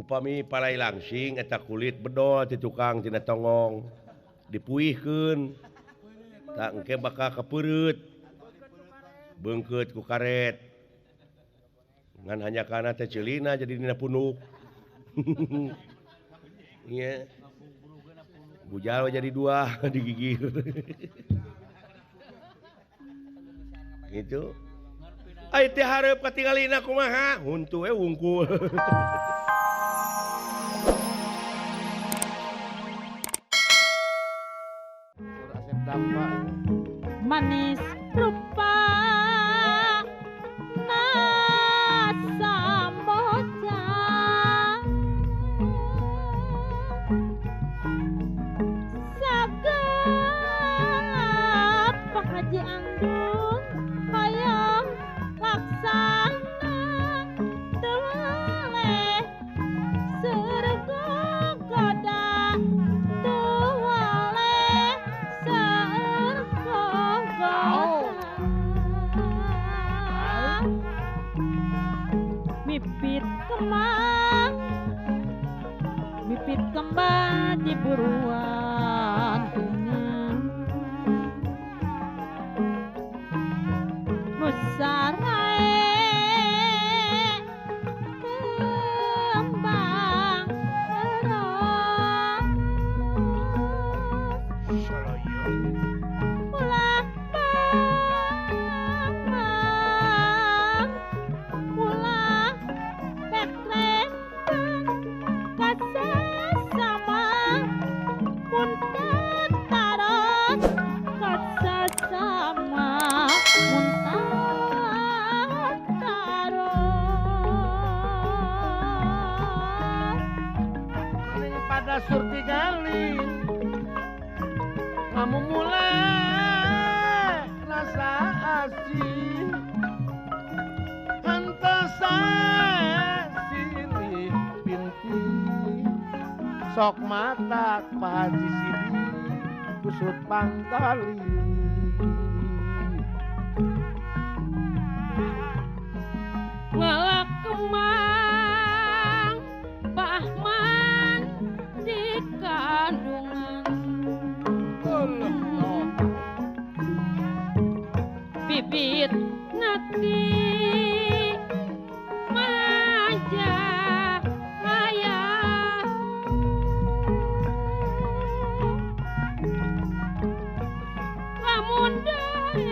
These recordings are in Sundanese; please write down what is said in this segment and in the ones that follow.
Upami palai langsing eta kulit bedol ti tukang tina tongong dipuihkeun tak engke bakal kepeureut beungkeut ku karet ngan hanya kana teh ceulina jadi dina punuk. Iya. Bujal jadi dua digigir. Gitu. Ai teh hareup katingalina kumaha? Huntu we wungkul. Manis rupa nasamoja sagelap Pak Haji Anggun hoyong laksana tuwaleh surga goda tuwaleh surga goda mipit kembang di buruan bunga musarae kembang terus ulah bang ulah pekrempan kasasama mun tataros kasasama mun tataros Ning pada surti gali kamu mulai rasa asing henteu silih pinti sok mata Pak Haji Sidi kusut pangkali. Ngelak kembang Bahman di kandungan bibit nati manja ayah lamun daek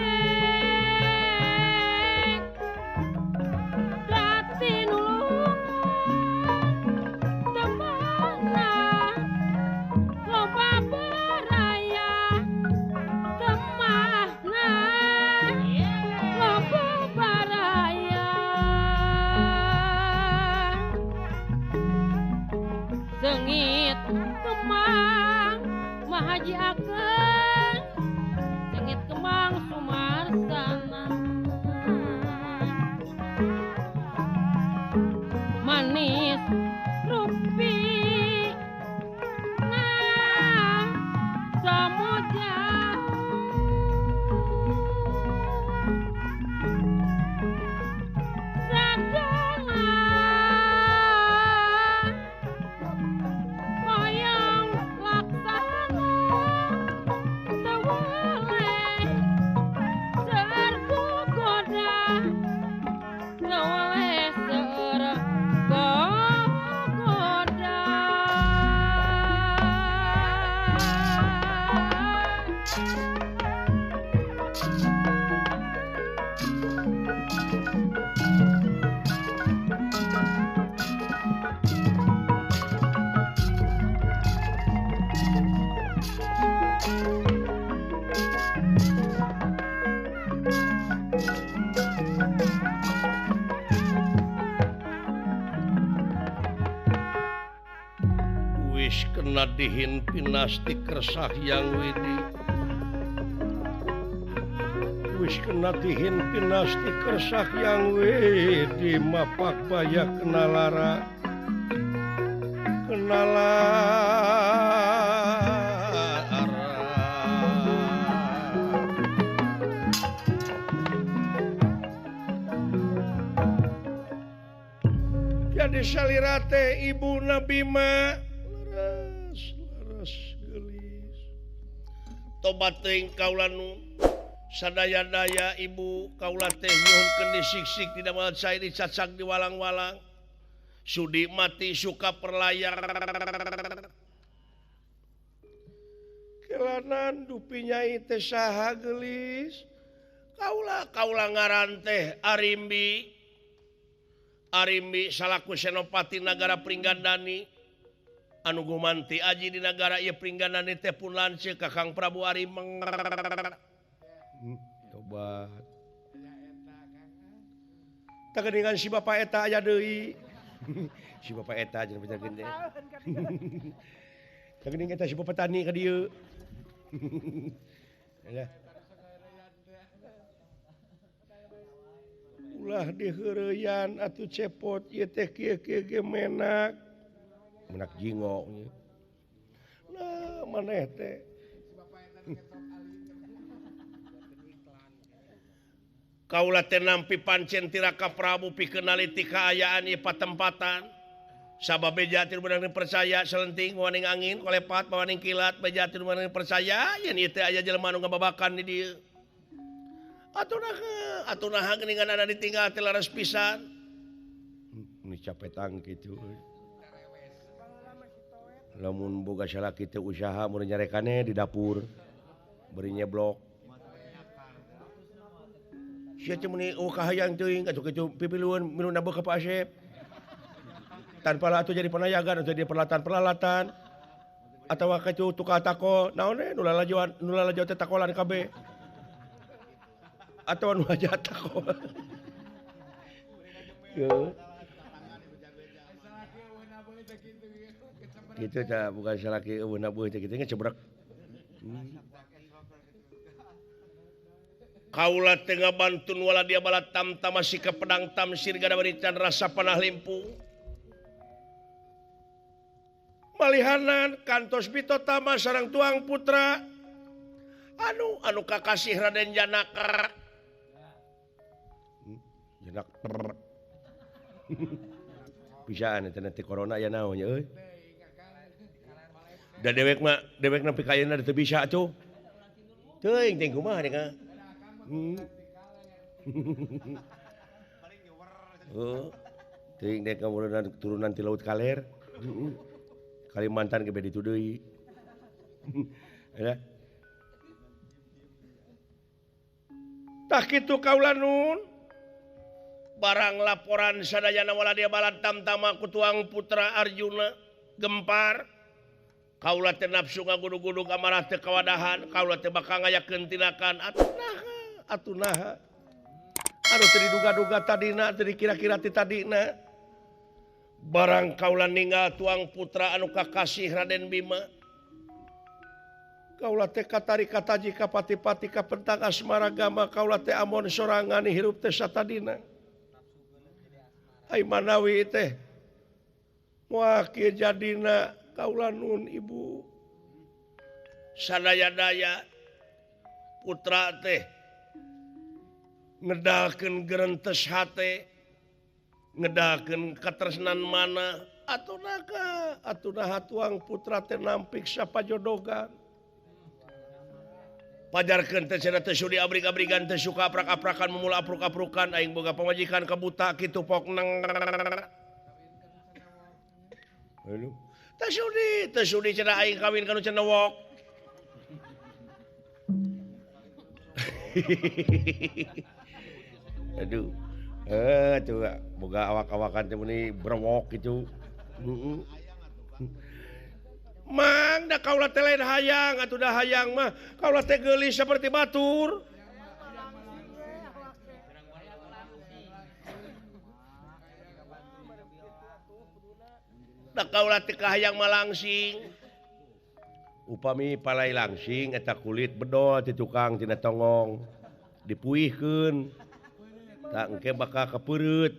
dati nulungan temana loba baraya temana loba baraya sengit kemang Mahaji Ageng sengit kemang Sumarsana manis rupi nah samuja sagala hoyong laksana tewaleh serbu goda tewaleh serbu goda. Wis kena dihin pinasti kersah yang widi. Wis kena dihin pinasti kersah yang widi mapak baya kena lara. Kena lara. Da disalira teh ibuna Bima leres leres geulis. Tobat teuing kaula nu sadaya-daya ibu kaula teh nyuhunkeun disiksik dina moal cai dicacag di walang-walang. Sudi mati suka perlayar. Kelanan dupi nyai teh saha geulis. Kaula kaula ngaran teh Arimbi. Arimbi salaku senopati nagara Pringgandani. Anu gumanti aji di nagara ieu Pringgandani teh pun lanceuk ka Kang Prabu Arimeng. Tobat. Tah si bapak eta aya deui. Si bapak eta jeung pejakeun teh. Tah geuning eta si bapak tani ka dieu. Ya. Ulah diheureyan atuh cepot ieu teh kieu-kieu ge menak. Menak jingo. Nah, maneh teh. Kaula teh nampi pancen ti Raka Prabu pikeun naliti kaayaan ieu patempatan. Sabab beja teu meunang percaya selenting mawaning angin kolepat mawaning kilat beja teu meunang percaya yen ieu teh aya jelema nu ngababakan di dieu. Atuh naha, atuh naha geuningan ada ditinggal teh laras pisan. Ini capetang kitu euy. Lamun boga salaki teh usaha mun nyarekane di dapur bari nyeblok. Sia teh meuni eueuh kahayang teuing atuh kitu pipilueun minum nabeuh ka Pak Asep. Tanpa lah atuh jadi penayagan atau jadi peralatan-peralatan atawa kitu tukang tako naon we nu lalajoan nu lalajo teh takolan kabeh. Atau nu aja tako. Yo. Gitu tah bukan salaki eueuh nabuh teh kitu ngecebrek. Kaula teh ngabantun wala dia balat tamtama sika pedang tamsir gada berican rasa panah limpung. Malihanan kantos bitotama sareng tuang putra anu anu kakasih Raden Janaka. Janak. Pisaan eta nanti corona ya naon nya euy. Da dewek mah dewek nepi ka ayeuna teu bisa atuh. Teuing teh kumaha deh ka. Oh, teuing deh kamurunan turunan ti laut kaler. Kalimantan ge beda ditu deui. Ya. Tah kitu kaula nun. Barang laporan sadayana wala dia balat tamtama ku tuang putra Arjuna gempar. Kaula teh nafsu ngagudug-gudug amarah teh kawadahan, kaula teh bakal ngayakeun tindakan atuh naha, atuh naha. Anu teu diduga-duga tadina, teu dikira-kira ti tadina. Barang kaula ninggal tuang putra anu kakasih Raden Bima. Kaula teh katari kataji kapati-pati kapentang asmara gama kaula teh amon sorangan hirup teh satadina. Ai manawi teh moal kieu jadina kaula nun ibu. Sadaya-daya putra teh ngedalkeun gerentes hate, ngedalkeun katresnan mana atuh naha atuh naha tuang putra teh nampik sapajodogan. Pajarkeun teh cenah teh sudi abrig-abrigan teh suka aprak-aprakan memula apruk-aprukan aing boga pamajikan kabuta kitu pok neng. Aduh. Teh sudi cenah aing kawin ka nu cenewok. Aduh. Tuh boga awak-awakan teh meuni brewok kitu. Heeh. Mang da kaula teh lain hayang atuh da hayang mah kaula teh geulis seperti batur. Da kaula teh kahayang malangsing. Upami palai langsing eta kulit bedol ti tukang tina tongong dipuihkeun. Tah engke bakal kapeureut.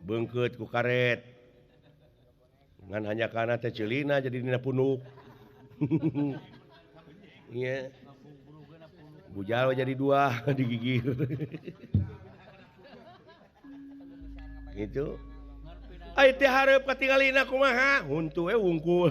Beungkeut ku karet. Ngan hanya kana teh ceulina jadi dina punuk. Iya. Bujal jadi dua digigir. Gitu. Ai teh hareup katingalina kumaha? Huntu we wungkul.